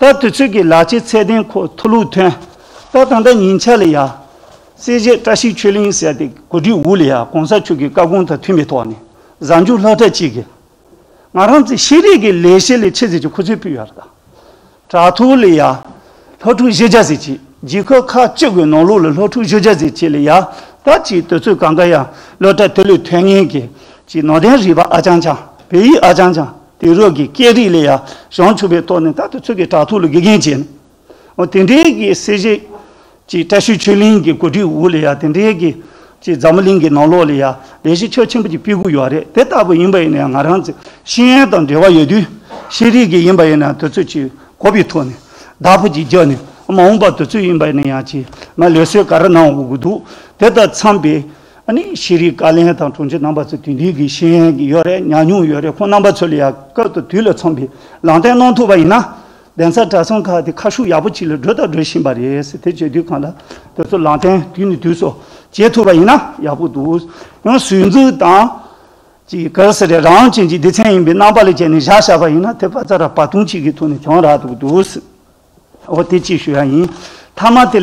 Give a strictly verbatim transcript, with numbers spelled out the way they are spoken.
ད་དུས་ཚོད་ཀྱི་ལག་ཆ་ཚད་ལྡན་ཁོ་མཐོ་ལུགས་ཐོན། ད་ད་ལྟ་ཉིན་ཆ་ལ་ཡ། སེར་བྱེས་བཀྲ་ཤིས་ཆོས་གླིང་ཟེར་ཏེ་གོ་སྒྲིག་འོག་ལ་ཡ་གོང་ས་མཆོག་གི་བཀའ་དགོངས་དང་མཐུན་པའི་ཐོག་ནས་གཟའ་མཇུག་སློབ་གྲྭ་གཅིག་གི། ང་རང་ཚོའི་ཤེས་རིག་གི་ལས་གཞི་ལས་ཆེ་ཟེར་གྱི་ཁོ་ཚོས་ཕུལ་ཡོད་རེད་ད། དྲ་ཐོག་ལ་ཡ། སློབ་ཕྲུག་བཞི་བརྒྱ་ཟེར་གྱི། རྒྱལ་ཁབ་ཁག་བཅུ་གི་ནང་ལོགས་ལ་སློབ་ཕྲུག་བཞི་བརྒྱ་ཟེར་གྱི་ལ་ཡ། ད་ཅིག་དུས་ཚོད་གང་ག་ཡ། སློབ་གྲྭ་དེ་ལས་ཐོན་མཁན་གྱི། ཅིག་ནང་བསྟན་རིག་པ་ཨ་ཅང་ཅང་། བོད་ཡིག་ཨ་ཅང་ཅང་། དེང་རབས་ཀྱི་སྐད་རིགས་ལ་ཡ། སྦྱོང་ཆོག་པའི་ཐོག་ནས་ད་དུས་ཚོད་ཀྱི་དྲ་ཐོག་ལ་དགེ་རྒན་བྱས་ནས། འོ་དེ་འདྲའི་གི་སྲིད་བྱུས། ཅིག་བཀྲ་ཤིས་ཆོས་གླིང་གི་གོ་སྒྲིག་འོག་ལ་ཡ་དེ་འདྲའི་གི། ཅིག་འཛམ་བུ་གླིང་གི་ནང་ལོགས་ལ་ཡ་ལས་གཞི་ཁྱོན་ཆེན་པོ་ཅིག་སྤེལ་དགོས་ཡོད་རེད། དེ་ལྟ་བུ་ཡིན་པ་ཡིན་ན་ཡང་ང་རང་ཚོ་ཤེས་ཡོན་དང་འབྲེལ་བ་ཡོད་དུས། ཤེས་རིག་གི་ཡིན་པ་ཡིན་ན་དུས་ཚོད་ཅིག་འགོར་བའི་ཐོག་ནས་བདག་པོ་ཅིག་རྒྱག་ནས། མ་འོངས་པ་དུས་ཚོད་ཡིན་པ་ཡིན་ན་ཡང་ཅིག་མ་ལུགས་སྲོལ་ག་རེ་གནང་དགོས་ཀྱི་འདུག་དེ་དང་འཚམས་པའི། ཨ་ནི་ཤེས་རིག་བཀའ་བློན་དང་དྲུང་ཆེ་རྣམ་པ་ཚོ་དེ་འདྲའི་གི་ཤེས་ཡོན་གྱི་ཡོད་རེད། ཉམས་མྱོང་ཡོད་རེད། ཁོང་རྣམ་པ་ཚོ་ལ་ཡང་སྐབས་དང་དུས་ལ་འཚམས་པའི་ལམ་སྟོན་གནང་ཐུབ་པ་ཡིན་ན། གདན་ས་གྲྭ་ཚང་ཁག་དེ་ཁ་ཕྱོགས་ཡག་པོ་ཅིག་ལ་འགྲོ་དང་འགྲོ་བཞིན་པ་རེད་ཟེར། དེ་བྱེད་དུས་གང་ལ་དེ་ཚོ་ལམ་སྟོན་དུས་ནས་དུས་སུ་བྱེད་ཐུབ་པ་ཡིན་ན་ཡག་པོ་འདུག་ཡང་ཟུར་འཛུགས་དང་། ཅིག་ག་རེ་ཟེར་རེད། རང་དབང་ཅན་གྱི་སྡེ་ཚན་ཡིན་པའི་རྣམ་པ་ལ་བྱས་ནས་བཞག་བཞག་པ་ཡིན་ན་དེ་པ་ཙ་ར་བར་སྟོང་གཅིག་གི་ཐོག་ནས་བྱུང་རག་འདུག་འདུག་འོ་དེ་གཅིག་ཞུ་ཡ་ཡིན། མཐའ་མ་དེ་ལ་